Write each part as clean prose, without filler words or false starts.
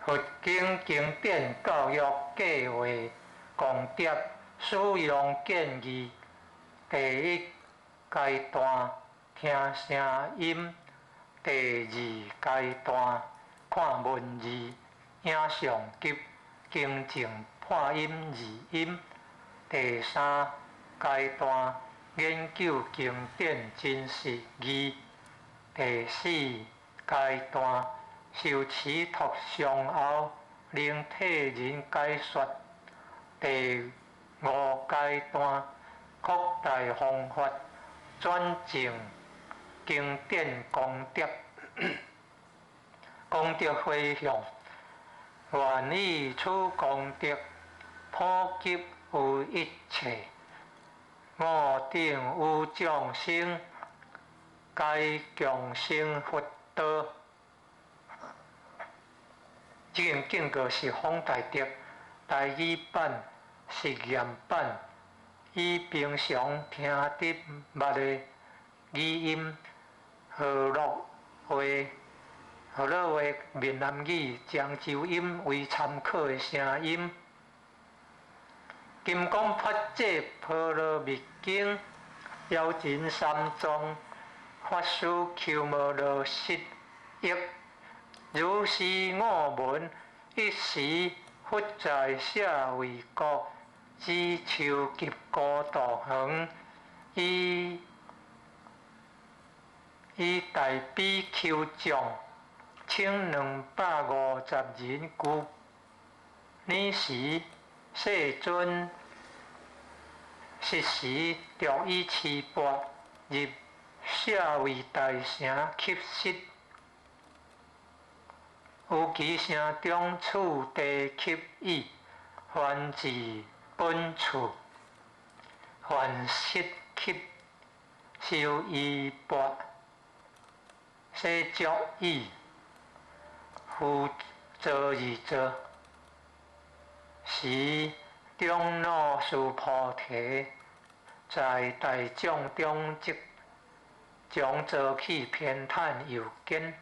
佛經經典教育計畫功德使用建議。第一階段聽聲音，第二階段看文字、影像及更正破音字音，第三階段研究經典真實義，第四階段受持託上後能替人解說，第五階段擴大方法轉證經典功德，功德迴向，願以此功德普及於一切，我等與眾生皆共成佛道。這間警告是方大德台語版實驗版，以平常聽得捌的語音河洛話、河洛話閩南語、漳州音為參考的聲音。金剛法界波羅蜜經，枵真三藏法師鳩摩羅什譯。如是我聞，一時佛在舍衛國只樹給孤獨園，與與大比丘眾，千兩百五十人俱。爾時世尊實時著以紂鉢，入舍衛大城乞食。於其城中次第乞已，還至本處，還食乞，收衣鉢，洗足已，復坐而坐。時長老須菩提在大眾中即將座起偏袒右肩，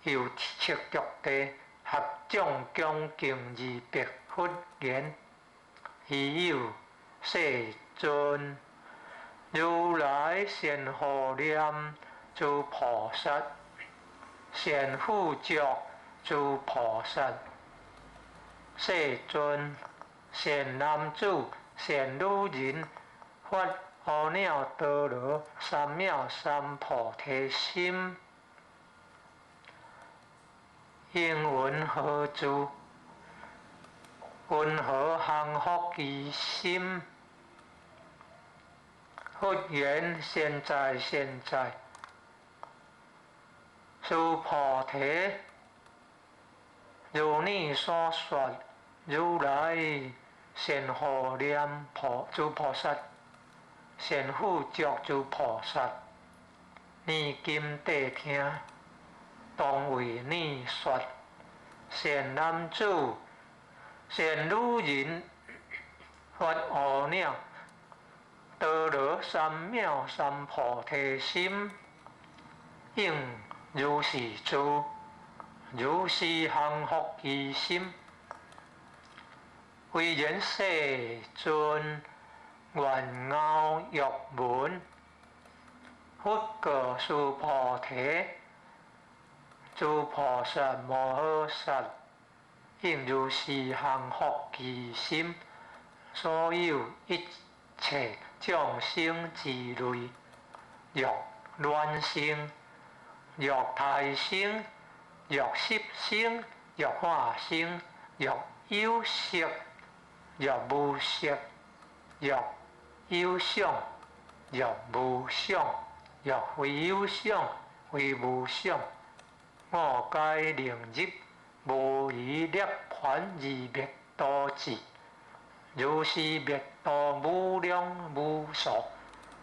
右側著地，合眾恭敬而白佛言：希有世尊，如來善護念諸菩薩，善付囑諸菩薩。世尊，善男子、善女人，發阿耨多羅三藐三菩提心，應云何住？云何降伏其心？佛言：善哉，善哉，須菩提，如你所說，如來善護念菩諸菩薩，善付囑諸菩薩。你今諦聽，當為你說。善男子、善女人，發阿耨多羅三藐三菩提心，應如是住，如是降伏其心。唯然世尊，願樂欲聞。佛告須菩提：諸菩薩摩訶薩，應如是降伏其心。所有一切眾生之類，若卵生，若胎生，若濕生，若火生，若有色，若無色，若有想，若無想，若非有想，非無想，我皆令入無餘涅槃而滅度智。如是滅度無量無數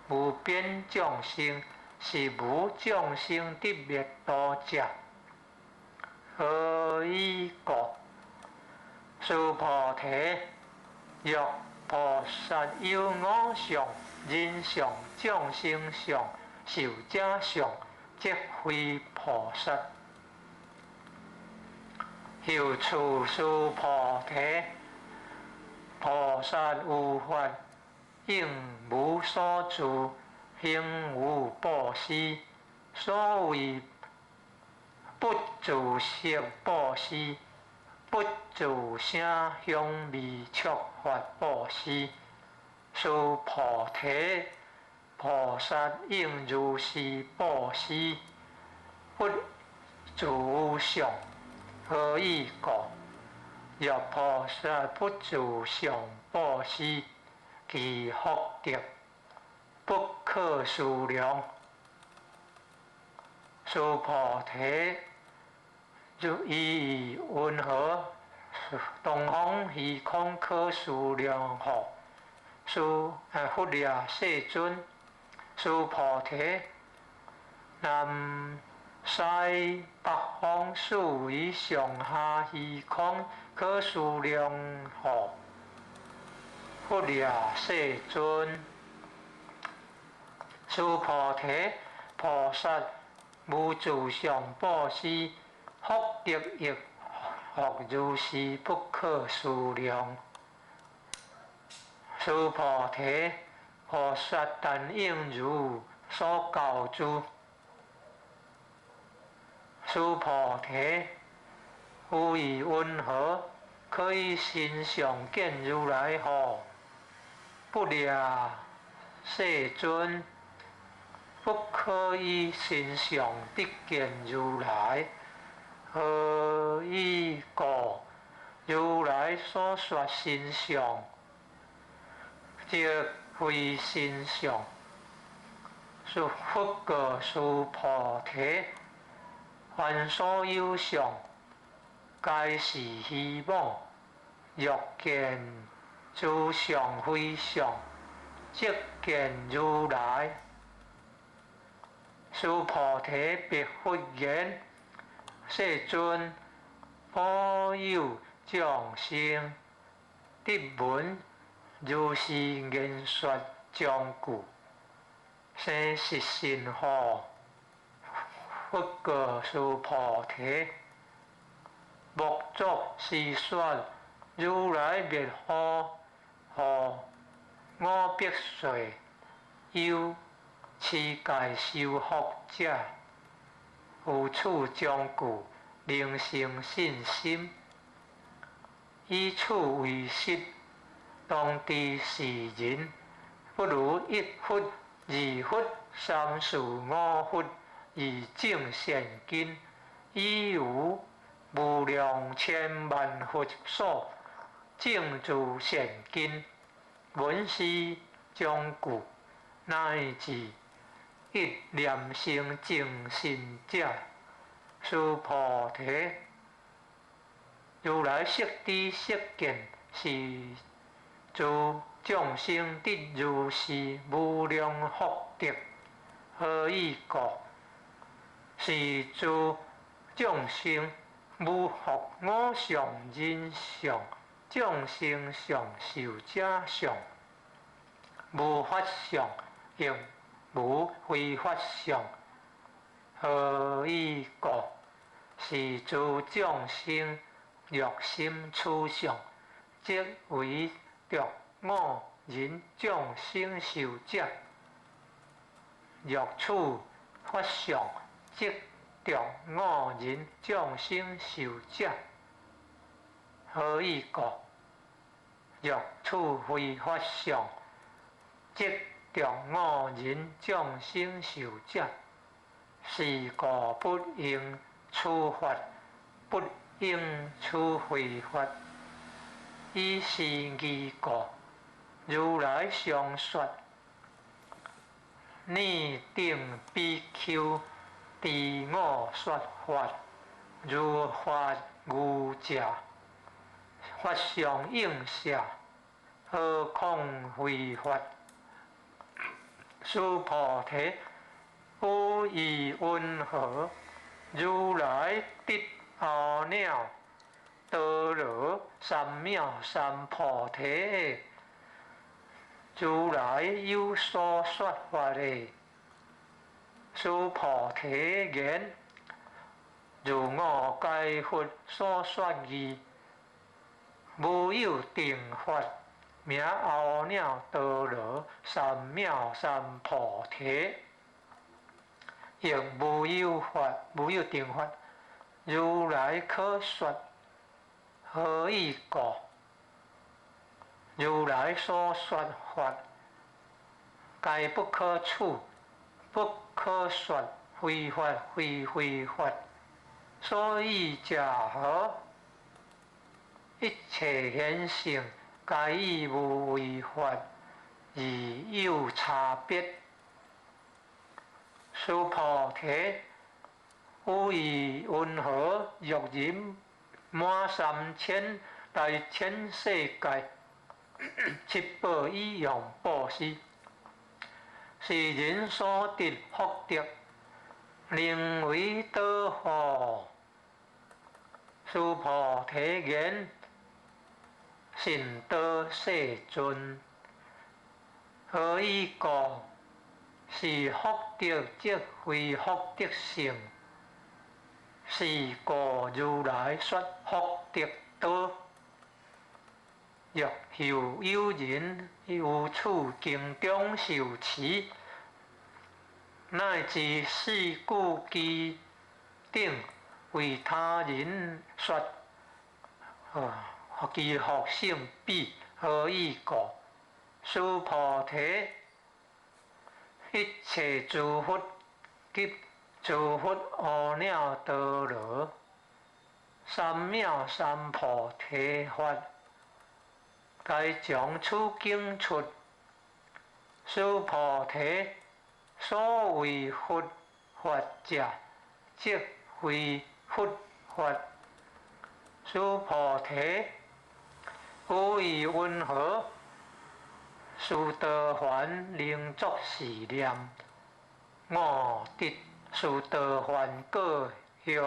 無邊眾生，實無眾生得滅度者。何以故？須菩提，若菩薩有我相、人相、眾生相、壽者相，則非菩薩。又次須菩提，菩薩有法應無所住，行無布施。所謂不住色布施，不住聲香味觸法布施。須菩提，菩薩應如是布施，不住相。何以故？若菩薩不住相布施，其福德不可思量。須菩提，汝以云何？東方虛空可思量乎？須佛也世尊，須菩提，南西北方四維上下虛空可思量乎？佛也世尊，須菩提，菩薩無住相布施，福德亦復如是不可思量。須菩提，菩薩但應如所教諸。須菩提，夫以云何可以身相見如來乎？佛也世尊，不可以身相得見如來。何以故？如來所說身相，即非身相。是佛告須菩提：凡所有相，皆是虛妄。若見諸相非相，即見如來。須菩提白佛言：世尊，普有眾生得聞如是言說章句，生實信乎？佛告須菩提：莫作是說，如來滅後，予五百歲，有持戒修福者，有此章句，能生信心，以此為實，當知是人不如一佛、二佛、三四五佛而證善根，已於無量千萬佛所證諸善根，聞是章句，乃至一念生淨信者，須菩提，如來悉知悉見，是諸眾生得如是無量福德。何以故？是諸眾生無復我相、人相、眾生相、壽者相，無法相，亦無非法相。何以故？是諸眾生若心取相，即為著我人眾生壽者；若取法相，即著我人眾生壽者。何以故？若取非法相，即著我人眾生壽者。是故不應取法，不應取非法。以是義故，如來常說：爾等比丘，知我說法，如法喻者，法尚應捨，何況非法？須菩提，夫以云何？如來得阿耨多羅三藐三菩提。如來有所說法的，須菩提言：如我解佛所說義，無有定法，名阿耨多羅三藐三菩提。亦無有法，無有定法，如來可說。何以故？如來所說法，皆不可取，不可說，非法非非法。所以者何？一切現成皆以無為法而有差別。須菩提，汝意雲何？若人滿三千大千世界，七寶以用布施，是人所得福德，寧為多乎？須菩提言：甚多，世尊。何以故？是福德即非福德性。是故如來說福德多。若復有人於此經中受持，乃至四句偈等為他人說，其福勝彼。何以故？須菩提，一切諸佛及諸佛阿耨多羅三藐三菩提法，皆從此經出。須菩提，所謂佛法者，即非佛法。須菩提，汝意雲何？須陀洹能作是念：我得須陀洹果耶？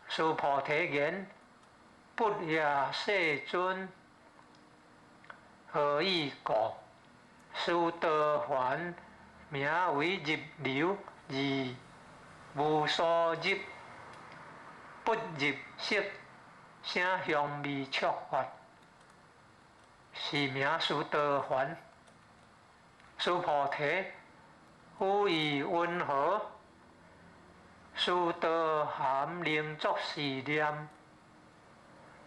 須菩提言：不也，世尊。何以故？須陀洹名為入流，而無所入，不入色聲香味觸法，是名須陀洹。須菩提，汝意雲何？須陀含能作是念：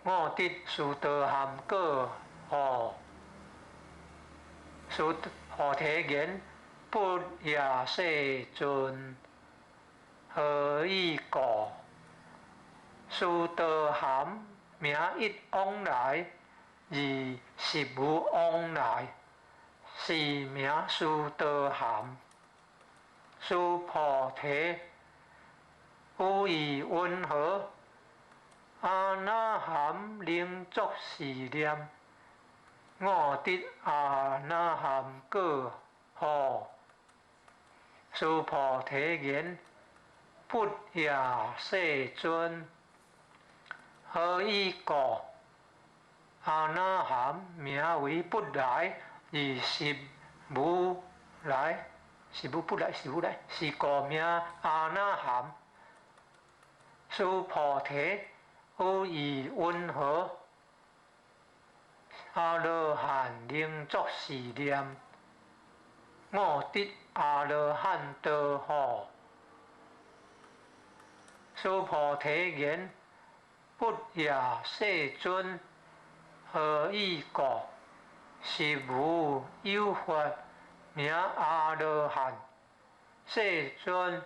我得須陀含果乎？須菩提言：不也，世尊。何以故？須陀含名一往來，而實無往來，是名須陀含。須菩提，汝意雲何？阿那含能作是念：我得阿那含果乎？須菩提言：不也，世尊。何以故？阿那含名為不來，而實無來，實無不來，實無來，是故名阿那含。須菩提，汝意雲何？阿羅漢能作是念：我得阿羅漢道乎？須菩提言：不也，世尊。何以故？實無有法名阿羅漢。世尊，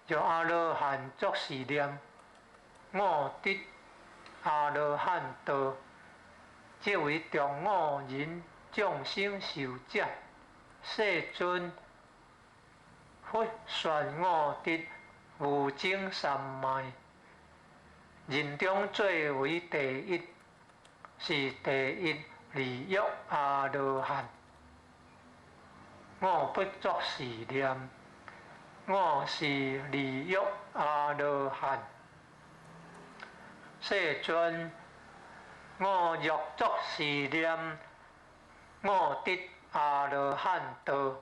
若阿羅漢作是念：我得阿羅漢道，這為中五人眾生壽者。世尊，佛說我得無諍三昧，人中最為第一，是第一利欲阿羅漢。我不作是念：我是利欲阿羅漢。世尊，我若作是念：我得阿羅漢道，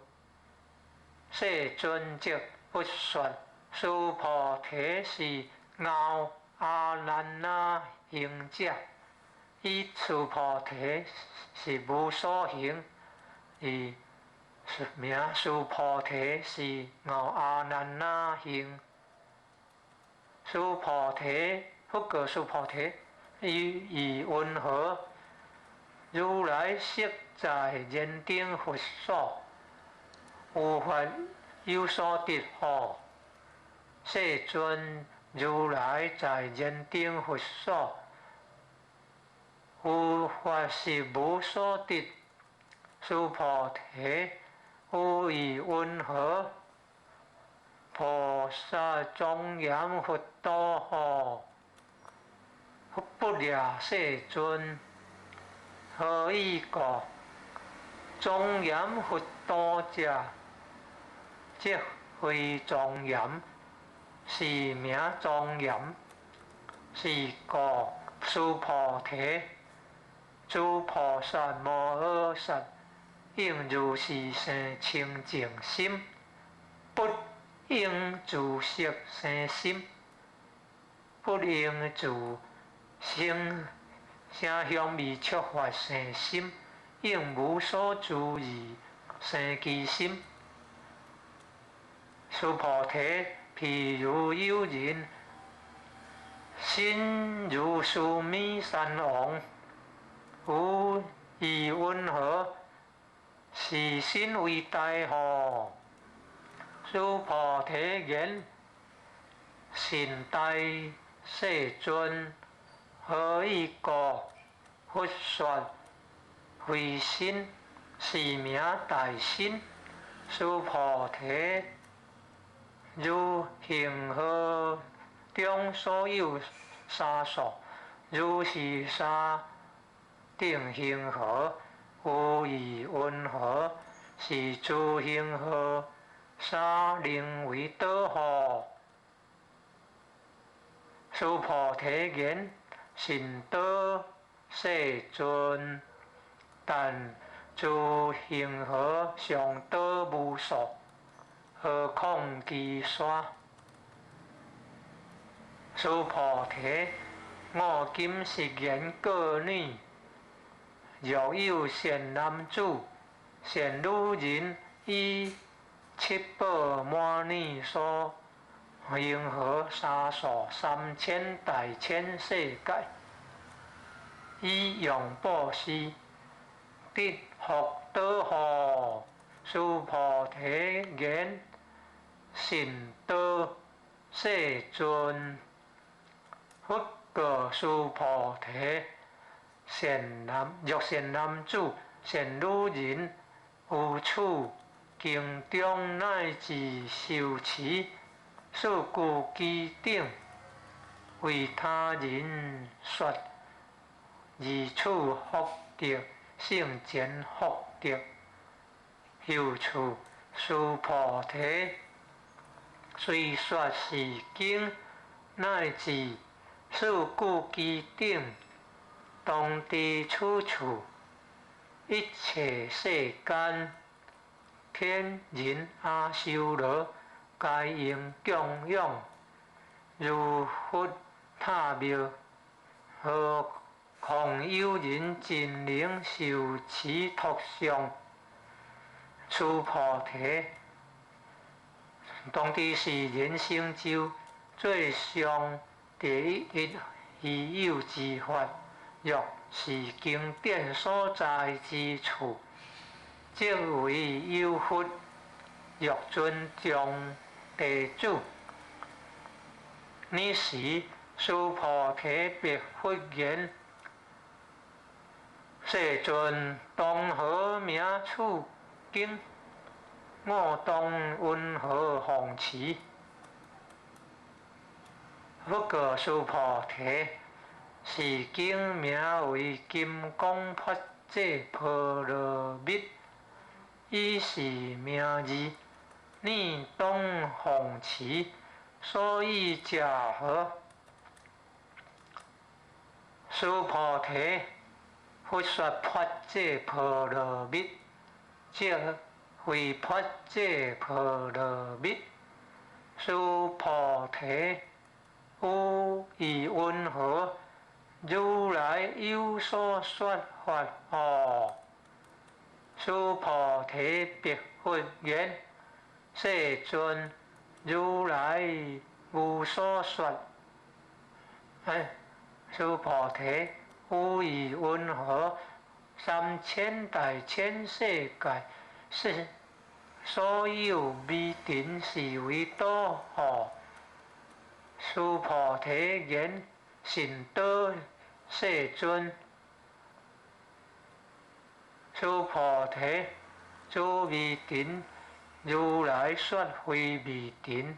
世尊則不說，須菩提是熬阿難那行者，以須菩提是無所行，而名須菩提是熬阿難那行。須菩提，佛告須菩提，汝意云何？如來昔在人頂佛所，有法有所得吼。世尊，如來在人頂佛所，有法是無所得。須菩提，汝意云何？菩薩莊嚴佛道吼，佛不掠世尊，何以故？莊嚴佛道者，則非莊嚴，是名莊嚴。是故，須菩提，諸菩薩摩訶薩應如是生清淨心，不應自色生心，不應自聲聲香味觸法生心，應無所住而生其心。須菩提，譬如有人身如須彌山王，汝意云何？是身為大吼。須菩提言：甚大，世尊。何以故？佛說非身，是名大身。須菩提，如恆河中所有沙數，如是沙等恆河，汝意云何？是諸恆河沙寧為多吼。須菩提言：甚多，世尊。但諸恆河尚多無數，何況其沙？須菩提，我今實言告你：若有善男子、善女人，以七寶摩尼所恆河沙數三千大千世界，以用布施，得福多吼。須菩提言：甚多，世尊。佛告須菩提：善男，若善男子、善女人，於此經中乃至修持四句偈等，為他人說，如此福德，勝前福德。又次，須菩提，雖說是經乃至四句偈等，當地處處，一切世間天人阿修羅，皆應供養，如佛塔廟。何況有人真能受持托相？須菩提，當知是人成就最上第一稀有之法。若是經典所在之處，則為有佛欲尊眾弟子。爾時，須菩提白佛言：世尊，當何名此經？我當云何誦持？佛告須菩提：是經名為金剛菩薩波羅蜜，以是名字，你當誦持。所以者何？須菩提，佛說菩薩波羅蜜，則非菩提波羅蜜。須菩提，汝意云何？如來有所說法何？須菩提白佛言：世尊，如來無所說。哎，須菩提，汝意云何？三千大千世界是所有微塵是為多何？須菩提言：甚多，世尊。須菩提，諸微塵，如來說非微塵，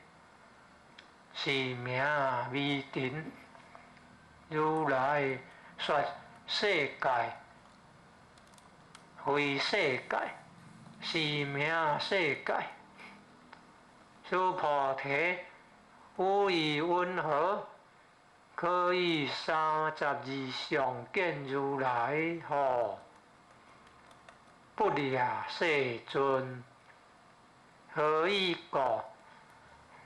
是名微塵。如來說世界，非世界，是名世界。須菩提，汝意云何？可以三十二相見如來何？不爾，世尊。何以故？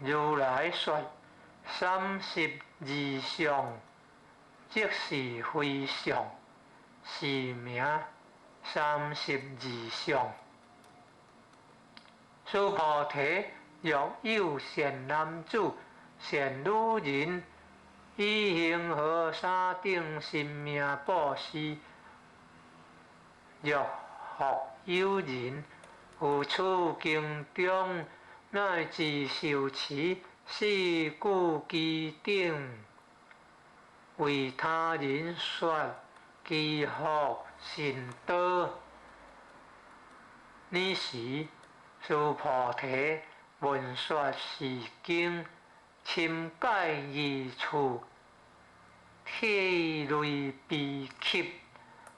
如來說三十二相，即是非相，是名三十二相。須菩提，若有善男子、善女人，以恆河沙等身命布施，若復有人於此經中乃至受持四句偈等，為他人說，其福甚多。爾時，須菩提聞說是經，深解義處，涕淚悲泣，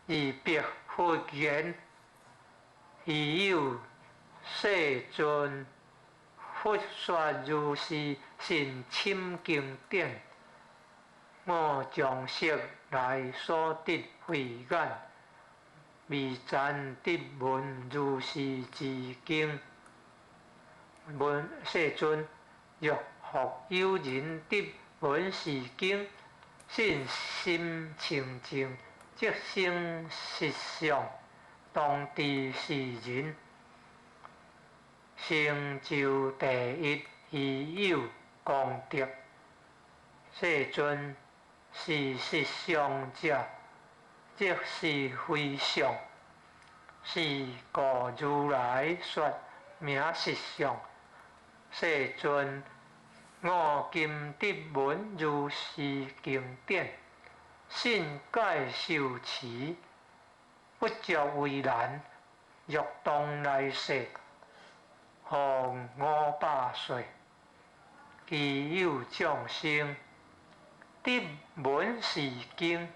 而白佛言：希有，世尊，佛說如是甚深經典，我從昔來所得慧眼，未曾得聞如是之經。問世尊，若復有人得聞是經，信心清淨，即生實相，當知是人成就第一希有功德。世尊，是實相者，即是非相。是故如來說名實相。世尊，我今得聞如是經典，信解受持，不作為難。欲當來世，復500歲，其有眾生得聞是經，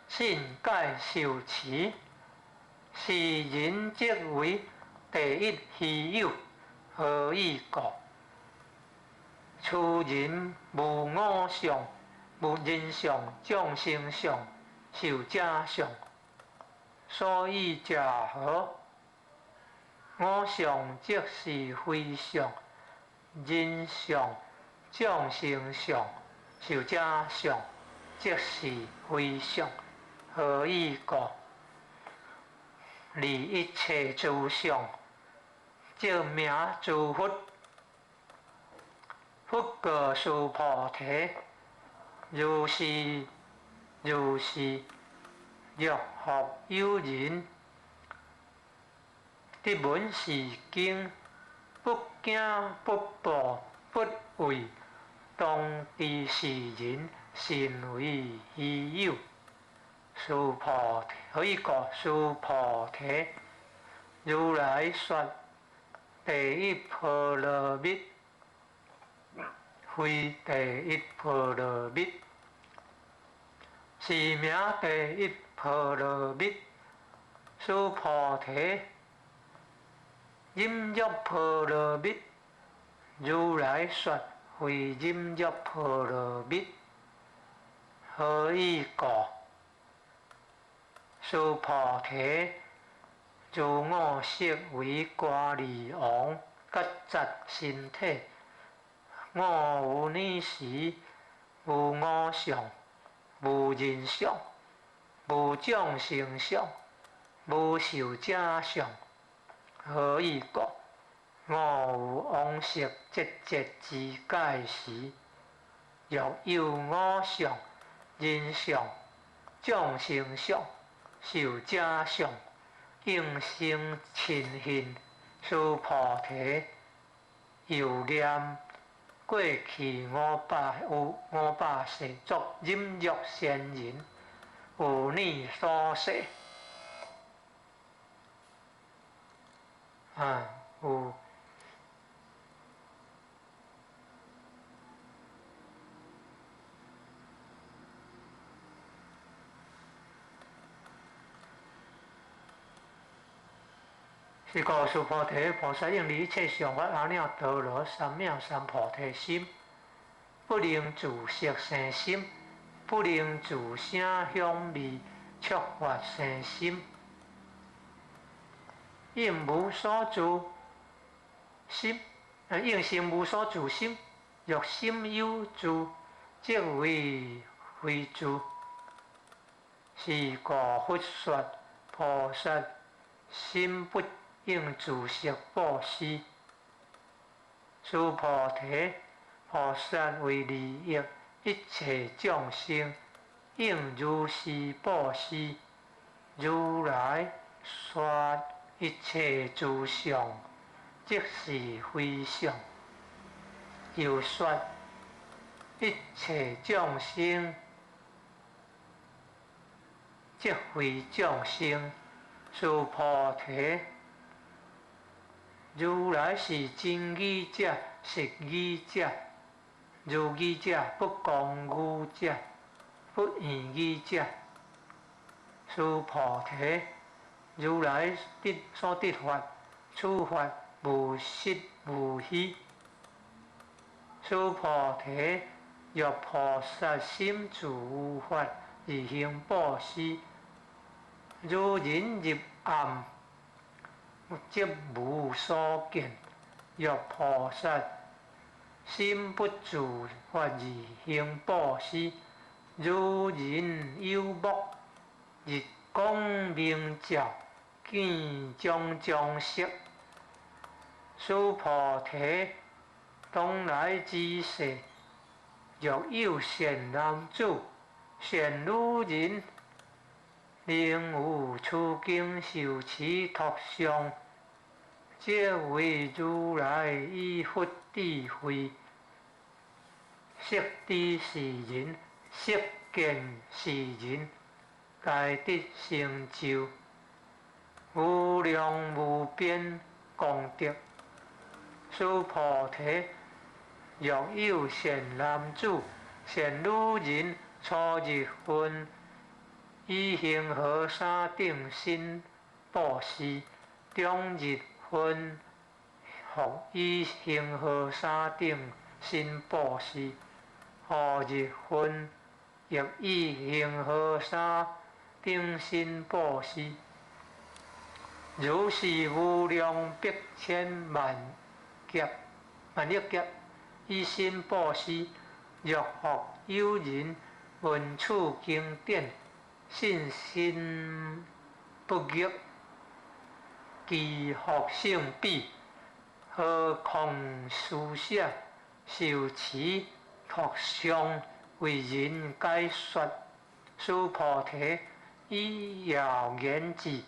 信解受持，是人即為第一希有。何以故？此人無我相，無人相、眾生相、壽者相。所以者何？我相即是非相，人相、眾生相、壽者相，即是非相。何以故？離一切諸相，即名諸佛。佛告須菩提：如是如是，若復有人得聞是經，不驚不怖不畏，當知是人甚為希有。須菩提，何以故？須菩提，如來說第一波羅蜜，非第一波羅蜜，是名第一波羅蜜。須菩提，忍辱波羅蜜，如來說非忍辱波羅蜜。何以故？須菩提，如我昔為歌利王，觉察身體。我有爾時，無我相，無人相，無眾生相，無壽者相。何以故？我有往昔節節之界時，若有我相、人相、眾生相、壽者相，應生嗔恨。須菩提，又念過去五百有五百世作忍辱仙人，有爾所說。啊，有。是故須菩提，菩薩應離一切相法阿耨多羅三藐三菩提心，不能住色生心，不能住聲香味觸法生心，應無所住心，應心無所住心。若心有住，則為非住。是故佛說菩薩心不應住色布施。須菩提，菩薩為利益一切眾生，應如是布施。如來說一切諸相，即是非相。又說一切眾生，即非眾生。須菩提，如來是真語者、實語者，如語者不誑語者、不異語者。須菩提，如來得所得法，此法無實無虛。須菩提，若菩薩心住有法而行布施，如人入暗，則無所見。若菩薩心不住法而行布施，如人有目，日光明照，見種種色。須菩提，當來之世，若有善男子、善女人，能於此經受持讀誦，則為如來以佛智慧，悉知是人，悉見是人，皆得成就無量無邊功德。須菩提，若有善男子、善女人，初日分以恆河沙等身布施，中日分復以恆河沙等身布施，後日分亦以恆河沙等身布施。如是無量百千萬劫、萬億劫，以身布施。若復有人聞此經典，信心不逆，其福勝彼，何況施捨受持讀誦為人解說。須菩提，以要言之，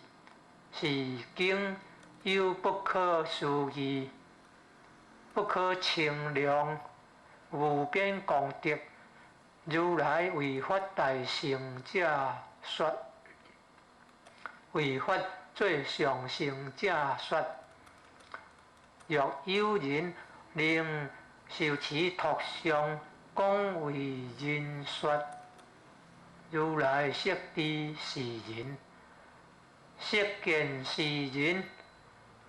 是經有不可思議、不可稱量、無邊功德。如來為發大乘者說，為發最上乘者說。若有人能受持讀誦，廣為人說，如來悉知是人，悉見是人，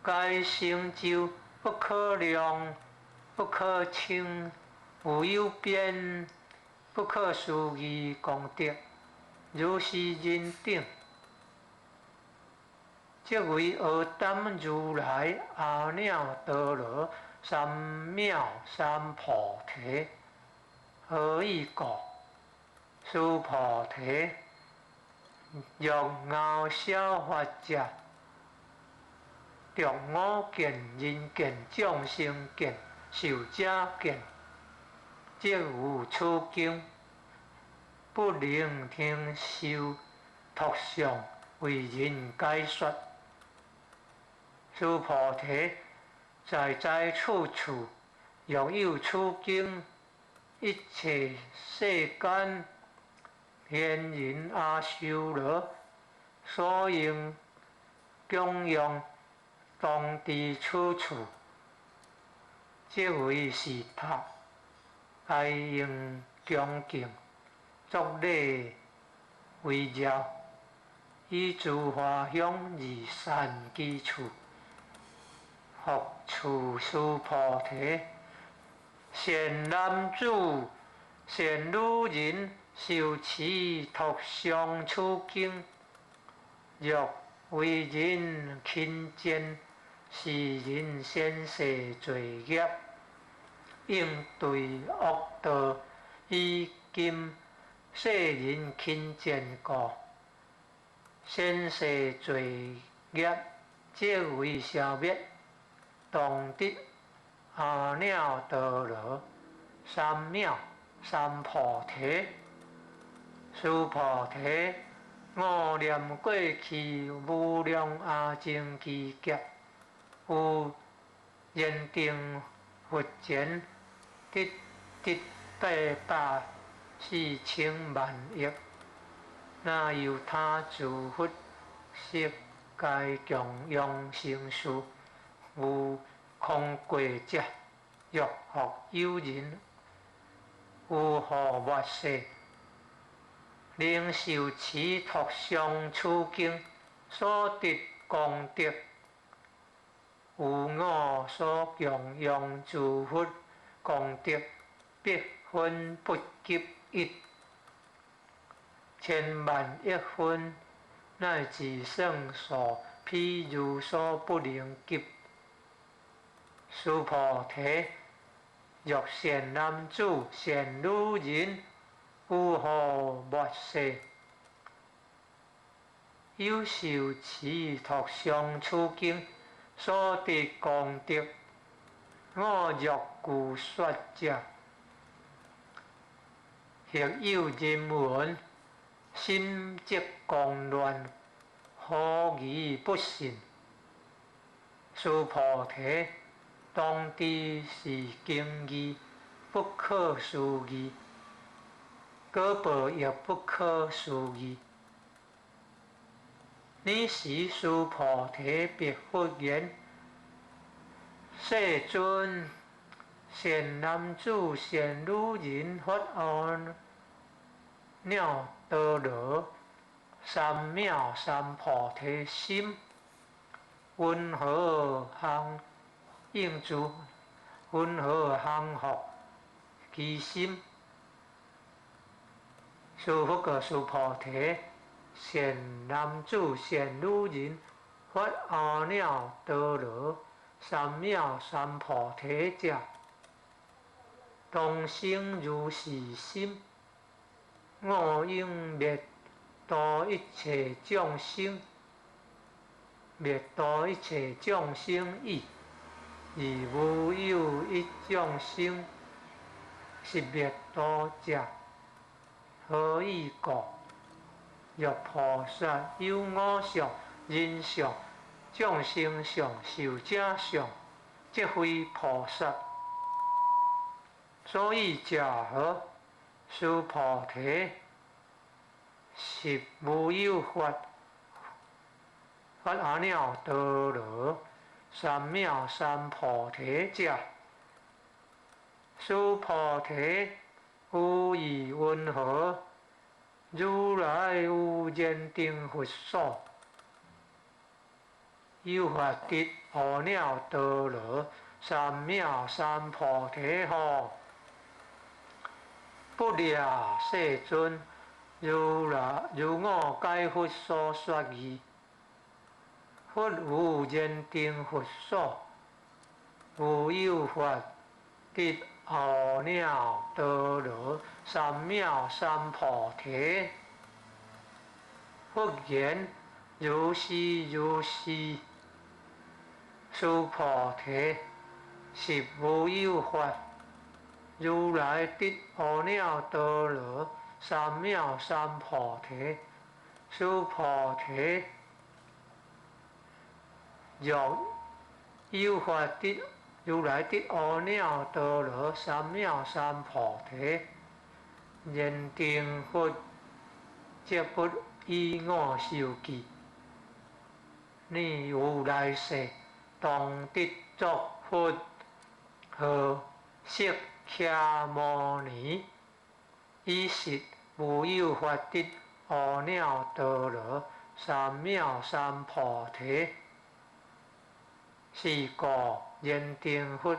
皆成就不可量、不可稱、無有邊、不可思議功德。如是人等，即為阿澹如來阿耨多羅三藐三菩提。何以故？須菩提，若敖小法者，著我見、人見、眾生見、壽者見，則於此經不能聽受托相為人解說。須菩提，在在處處，若有此經，一切世間天人阿修羅所應供養，當知此處，即為是塔，該應恭敬作禮圍繞，以諸華香而散其處。復次須菩提，善男子、善女人受持托誦此經，若為人輕賤，是人先世罪業，應墜惡道，以今世人輕賤故，先世罪業即為消滅，當得阿耨多羅三藐三菩提。須菩提，我念過去無量阿僧祇劫，於燃燈佛前得得八百四千萬億，那由他諸佛悉皆供養成事，無空過者，若復有人，有復末世，能受持托誦此經，所得功德，與我所供養諸佛功德，百分不及一，千萬億分，乃至算數譬如所不能及。須菩提，若善男子、善女人，有復末世，有受持托誦此經，所得功德，我若具說者，或有人聞，心即狂亂，狐疑不信。須菩提，當知是經義不可思議，果報亦不可思議。爾時須菩提白佛言：世尊，善男子、善女人發阿耨多羅三藐三菩提心，雲何行應住？雲何降伏其心？須佛告須菩提：善男子、善女人發阿耨多羅三藐三菩提者，當生如是心。我應滅度一切眾生，滅度一切眾生已，而無有一眾生是滅度者。何以故？若菩薩有我相、人相、眾生相、壽者相，則非菩薩。所以者何？須菩提，實無有法發阿耨多羅三藐三菩提者。須菩提，於意雲何？如來於燃燈佛所，有法得阿耨多羅三藐三菩提吼？不爾，世尊，如來如我解佛所說義，佛無燃燈佛所，無有法得阿耨多羅三藐三菩提。佛言：如是如是，須菩提，實無有法，如來得阿耨多羅三藐三菩提。須菩提，若有法得如來得阿耨多羅三藐三菩提，燃燈佛則不與我受記。你於來世當得作佛，號釋迦牟尼，以實無有法得阿耨多羅三藐三菩提。是故燃燈佛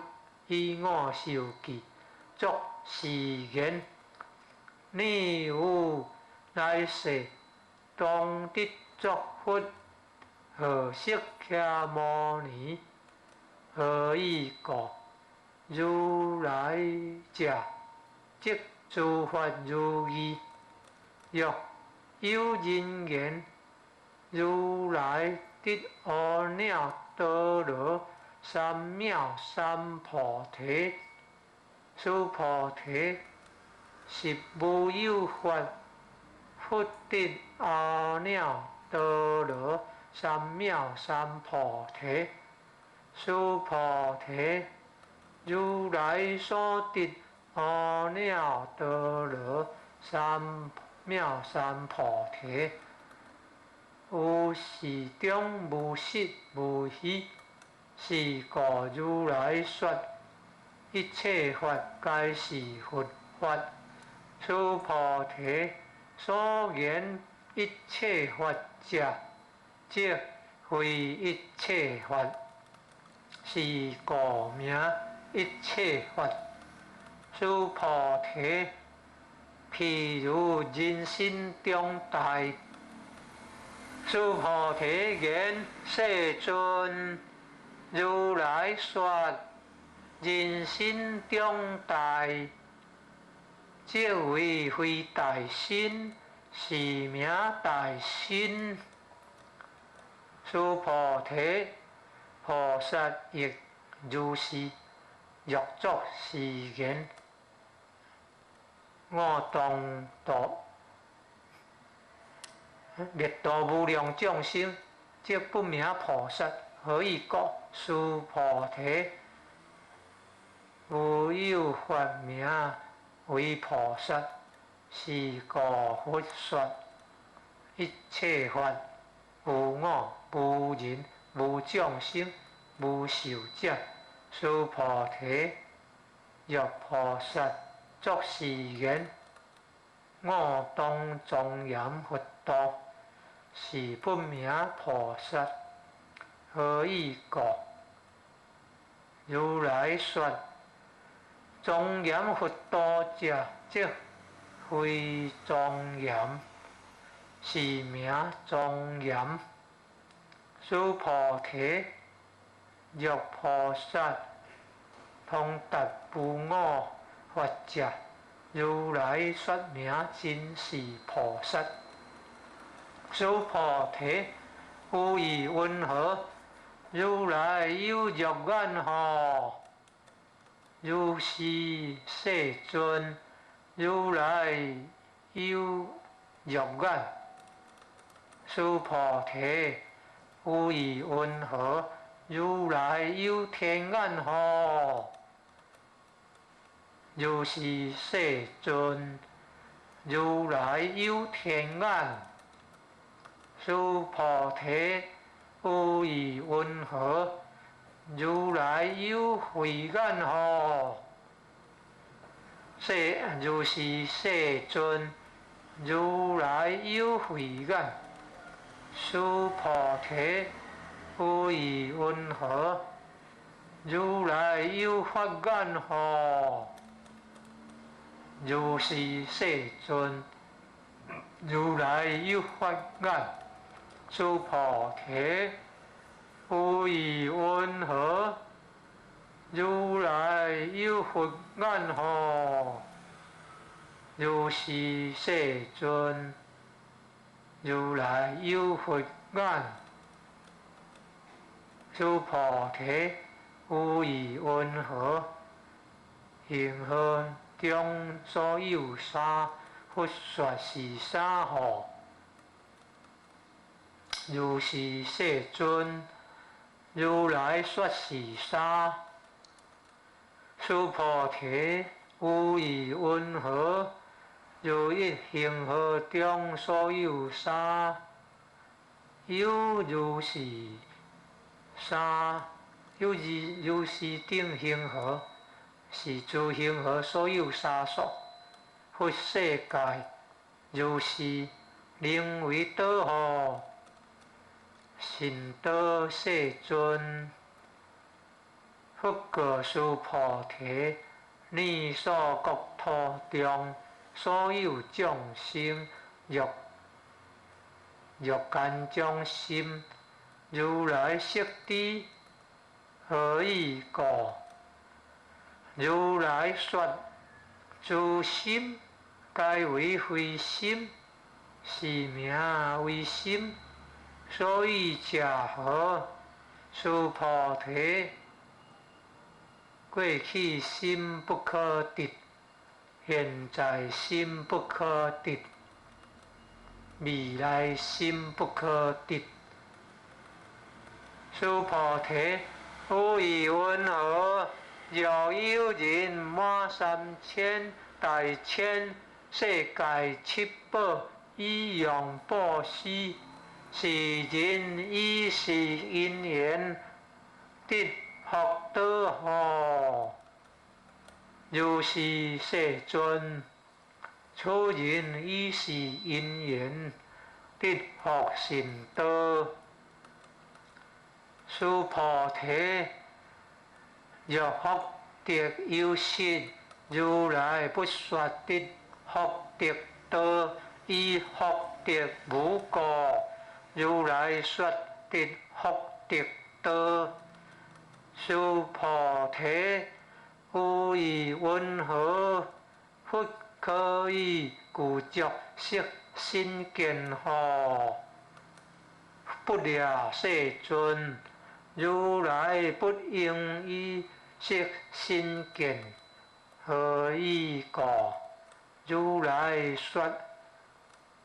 與我受記，作是言：你於來世當得作佛，號釋迦牟尼。何以故？如來者，即諸法如義。若有人言：如來得阿耨多羅三藐三菩提，須菩提，實無有法，佛得阿耨多羅三藐三菩提。須菩提，如來所得阿耨多羅三藐三菩提，有時中無實無虛。是故如來說，一切法皆是佛法。須菩提，所言一切法者，即非一切法，是故名一切法。須菩提，譬如人身中大。須菩提言：世尊，如來說人身中大，即為非大身，是名大身。須菩提，菩薩亦如是，欲作是言：我當度滅度無量眾生，則不名菩薩。何以故？須菩提，無有法名為菩薩，是故佛說一切法無我、無人、無眾生、無壽者。須菩提，若菩薩作是言：我當莊嚴佛道，是不名菩薩。何以故？如來說莊嚴佛道者，則非莊嚴，是名莊嚴。須菩提，若菩薩通達無我法者，如來說名真是菩薩。須菩提，有意云何？如來有肉眼何？如是，世尊，如來有肉眼。須菩提，有意云何？如來有天眼何？如是，世尊，如來有天眼。須菩提，有意云何？如來有慧眼何？如是，世尊，如來有慧眼。須菩提，有意云何？如來有法眼何？如是，世尊，如來有法眼。須菩提，有疑云何？如來有佛眼吼？如是世尊，如來有佛眼。須菩提，有疑云何？恒河中所有沙，佛說是啥吼？如是世尊，如來說是沙。須菩提，有疑云何？如一恒河中所有沙，有如是沙，有如如是等恒河，是諸恒河所有沙數，佛世界如是名為多吼？善導世尊，佛告須菩提：你所國土中所有眾生，若若干種心，如來悉知。何以故？如來說諸心皆為非心，是名為心。所以者何？須菩提，過去心不可得，現在心不可得，未來心不可得。須菩提，有疑云何？若有人滿三千大千世界七寶以用布施，是人以是因緣得福德吼？如是世尊，此人以是因緣得福甚多。須菩提，若福德有實，如來不說得福德多，以福德無故，如來說得福德多。須菩提，有疑云何？佛可以具足色身見吼？不也，世尊，如來不應以色身見。何以故？如來說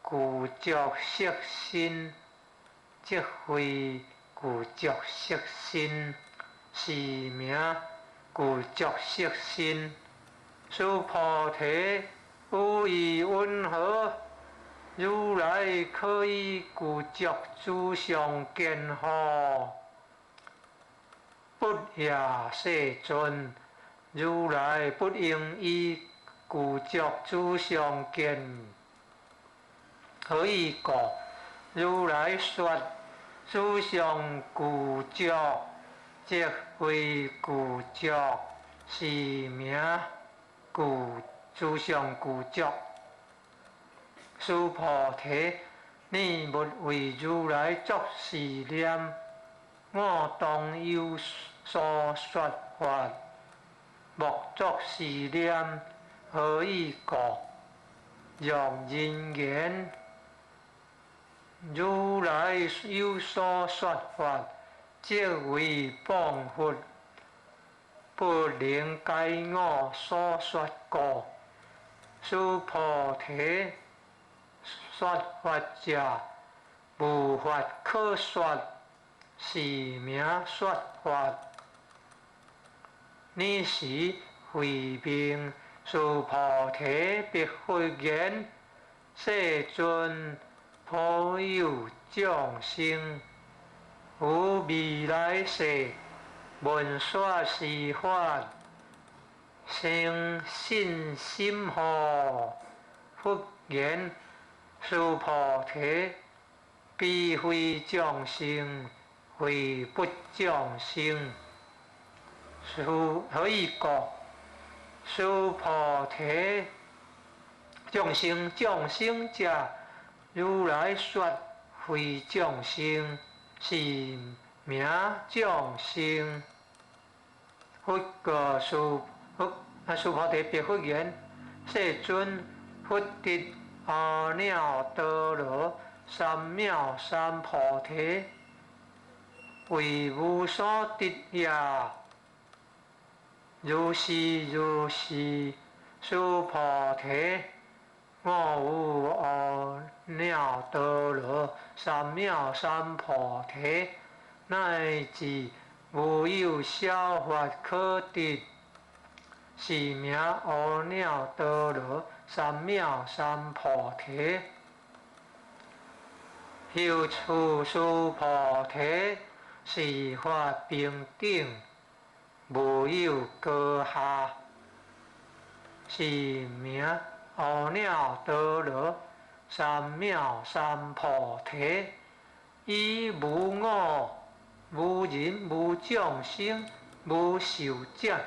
具足色身，即非具足色身，是名具足色身。須菩提，有疑云何？如來可以具足諸相見吼？不也，世尊，如來不應以具足諸相見。何以故？如來說諸相具足，即非具足，是名具諸相具足。須菩提，你勿為如來作是念：我當有所說法，莫作是念。何以故？若人言如來有所說法，即為謗佛，不能解我所說故。須菩提，說法者，無法可說，是名說法。爾時慧命須菩提白佛言：世尊，普有眾生，於未來世聞說是法，生信心吼？佛言：須菩提，彼非眾生，非彼眾生。須何以故？須菩提，眾生眾生者，如來說非眾生，是名眾生。佛告須佛，啊，須菩提白佛言：世尊，佛得阿耨多羅三藐三菩提，為無所得耶？如是如是，須菩提，我有阿耨多羅三藐三菩提，乃至無有小法可得，是名阿耨多羅三藐三菩提。又復須菩提，是法平等，無有高下，是名阿耨多羅三藐三菩提。以無我、無人、無眾生、無壽者，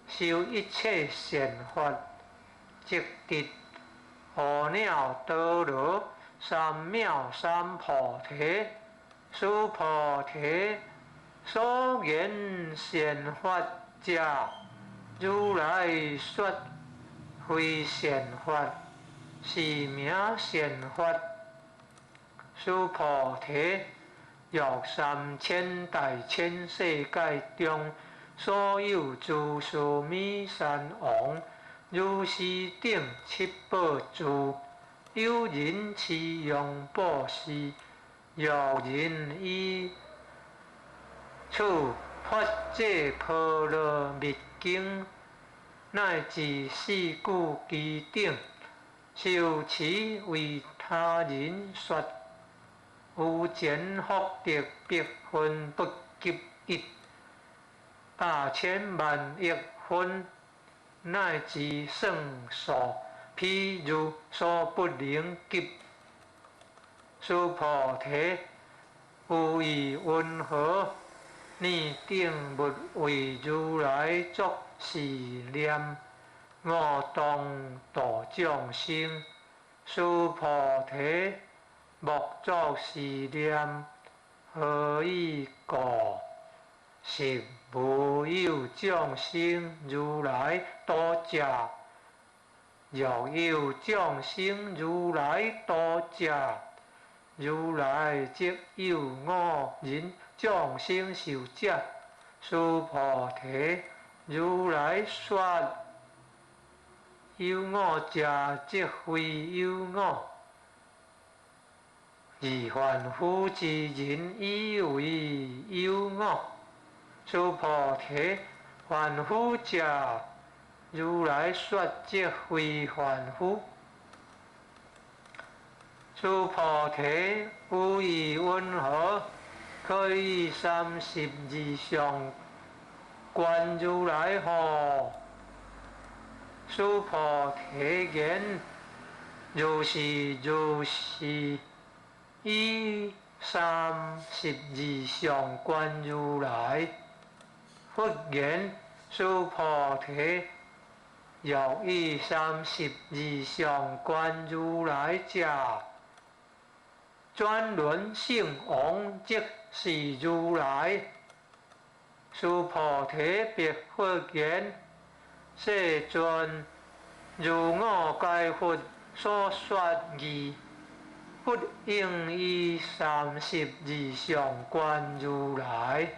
修一切善法，即得阿耨多羅三藐三菩提。須菩提，所言善法者，如來說非善法，是名善法。須菩提，若三千大千世界中，所有諸須彌山王，如是等七寶住，有人持用布施，若人於此法界波羅蜜經，乃至四句偈等，受持為他人說，有前福德百分不及一，百千萬億分，乃至算數，譬喻所不能及。須菩提，有意云何？汝等勿為如來作是念：我當度眾生。須菩提，莫作是念。何以故？實無有眾生如來度者。若有眾生如來度者，如來則有我人眾生壽者。須菩提，如來說有我者，則非有我。而凡夫之人以為有我。須菩提，凡夫者，如來說則非凡夫。須菩提，有意云何？可以三十二相觀如來乎？須菩提言：如是如是，以三十二相觀如來。佛言：須菩提，若以三十二相觀如來者，轉輪聖王即是如來。須菩提白佛言：世尊，如我解佛所說義，不應以三十二相觀如來。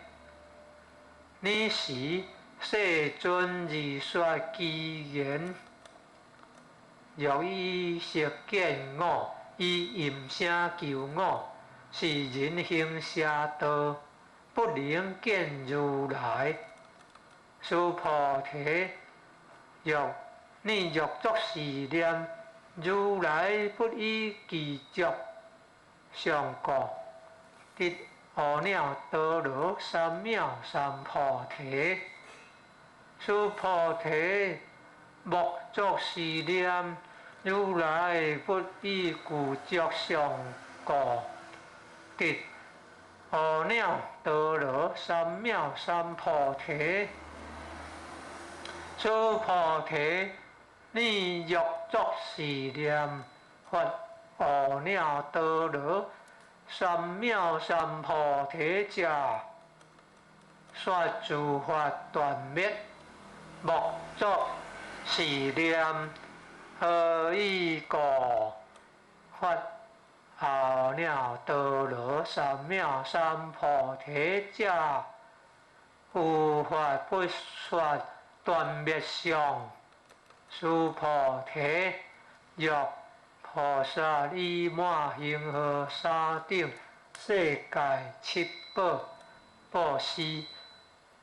爾時，世尊而說偈言：若以色見我，以音聲求我，是人行邪道，不能見如來。須菩提，若汝若作是念：如來不以具足相故，得阿耨多羅三藐三菩提。須菩提，莫作是念：如來不以具足相故，得阿耨多羅三藐三菩提。須菩提，汝若作是念：發阿耨多羅三藐三菩提者，說諸法斷滅，莫作是念。何以故？發阿耨多羅三藐三菩提者，有法不說斷滅相。須菩提，若菩薩已滿恆河沙等世界七寶布施，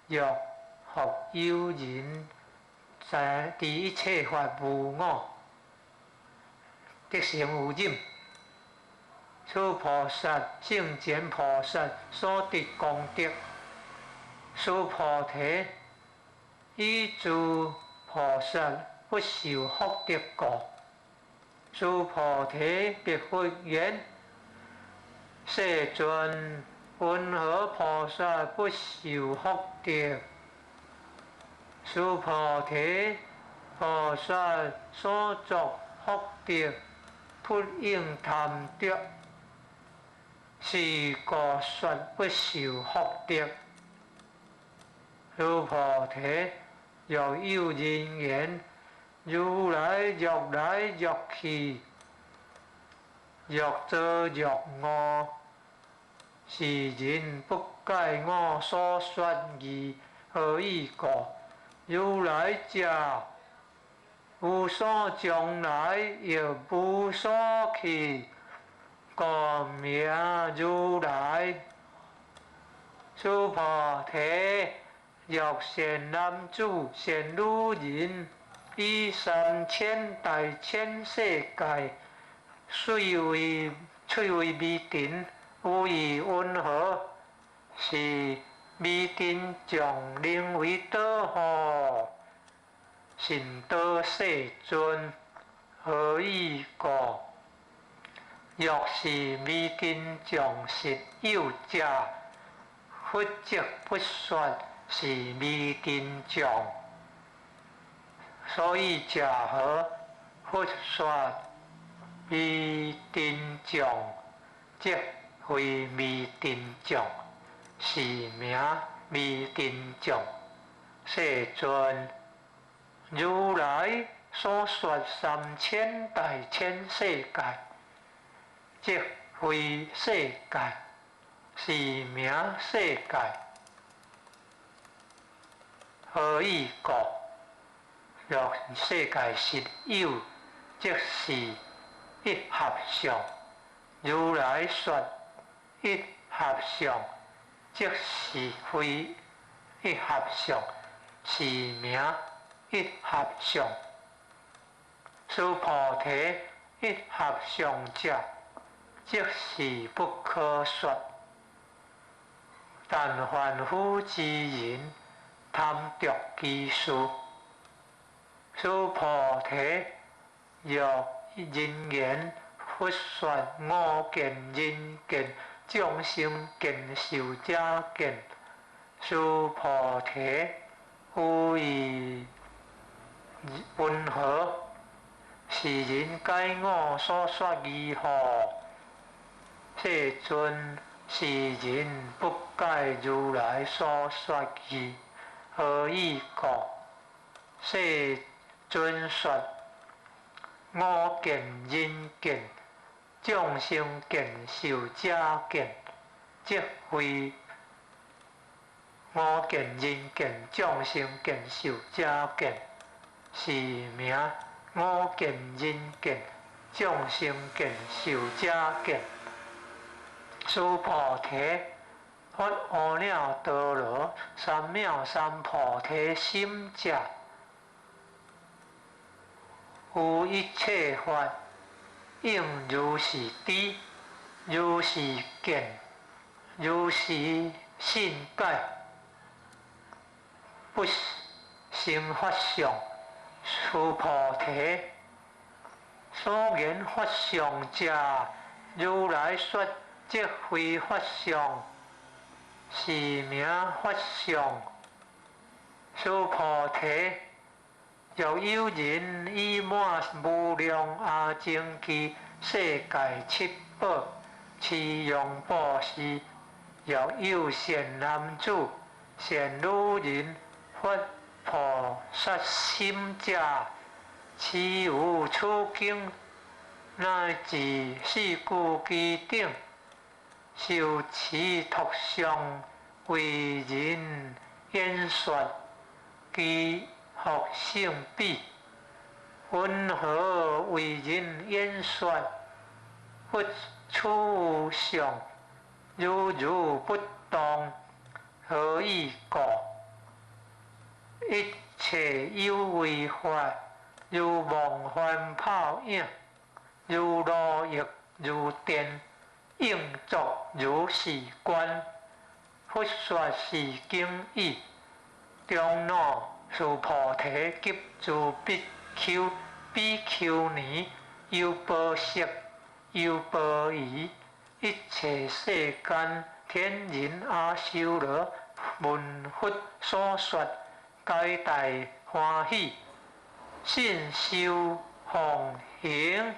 若復有人在知一切法無我，得成有忍。此菩薩勝前菩薩所得功德。須菩提，以諸菩薩不受福德故。須菩提，白佛言：世尊，雲何菩薩不受福德？須菩提，菩薩所作福德，不應貪著。是故說不受福德。須菩提，若有人言：如來若來若去，若作若無，是人不解我所說義。何以故？如來者，無所將來，亦無所去，故名如來。須菩提，若善男子、善女人，以三千大千世界，翠微翠微微塵，有意雲何？是微塵眾能為倒乎？甚多世尊，何以故？若是微塵眾實有者，佛則不說是微塵眾。所以者何？佛說微塵眾，則非微塵眾，是名微塵眾。世尊，如來所說三千大千世界，則非世界，是名世界。何以故？若世界實有，則是一合相。如來說一合相，則是非一合相，是名一合相。須菩提，一合相者，則是不可說。但凡夫之人貪著其事。須菩提，若人言佛說我見、人見、眾生見、壽者見，須菩提，有意雲何？是人解我所說義乎？世尊，是人不解如來所說義。何以故？世尊說我見、人見、眾生見、壽者見，則非我見、人見、眾生見、壽者見，是名我見、人見、眾生見、壽者見。須菩提，發阿耨多羅三藐三菩提心者，有一切法應如是知，如是見，如是信解，不生法相。須菩提，所言法相者，如來說則非法相，是名法相。須菩提，若有人已滿無量阿僧祇世界七寶，持用布施，若有善男子、善女人發菩薩心者，持有此經，乃至四句偈等，受持讀誦，為人演說，其福勝彼。雲何為人演說？佛處有相，如如不動，何以故？一切有為法，如夢幻泡影，如露亦如電，應作如是觀。佛說是經已，終老須菩提及諸比丘、比丘尼、優婆塞、優婆夷，一切世間天人阿修羅，聞佛所說，皆大歡喜，信受奉行。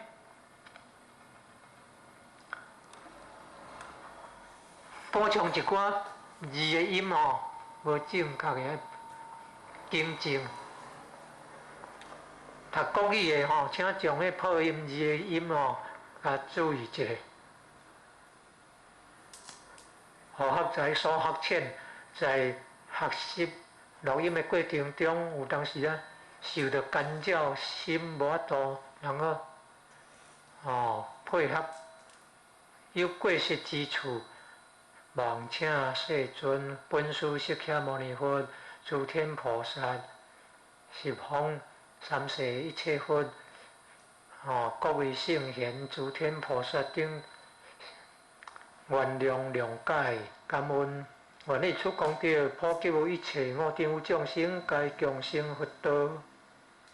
補充一寡字的音吼，無正確的更正。讀國語的吼，請將彼破音字的音吼，共注意一下。何學才所學淺，在學習錄音的過程中，有當時啊受著干擾，心無法度能夠配合，有過失之處，望請世尊、本師釋迦牟尼佛、諸天菩薩、十方三世一切佛，各位聖賢、諸天菩薩等，原諒諒解感恩，願以此功德普及於一切我等有眾生，皆共成佛道。